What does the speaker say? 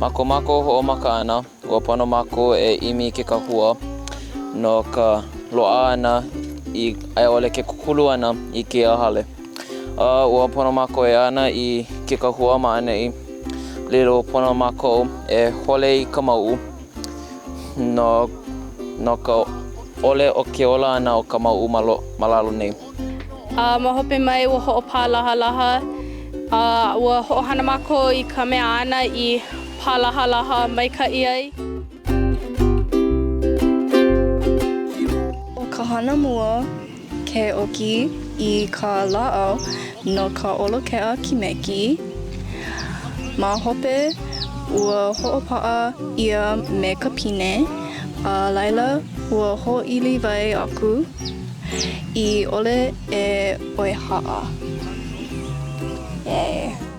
Ma ko mākou hoʻomaka ʻana, ua pono mākou e ʻimi i ke kahua no ka loaʻa ʻana i a i ʻole ke kūkulu ʻana i kēia hale. A ua pono mākou e ana i ke kahua ma ʻaneʻi. Laila ua pono mākou e hole i ka mauʻu no no ka ʻole o ke ola ʻana o ka mauʻu ma, ma lalo nei. A ma hope mai ua hoʻopālahalaha, a ua hoʻohana mākou i ka mea āna i pālahalaha maikaʻi ai. ʻO ka hana mua ke ʻoki i ka lāʻau no ka ʻolokeʻa kimeki. Ma hope ua hoʻopaʻa ʻia me ka pine, a laila ua hōʻiliwai aku. I ʻole e ʻoehaʻa. Yay.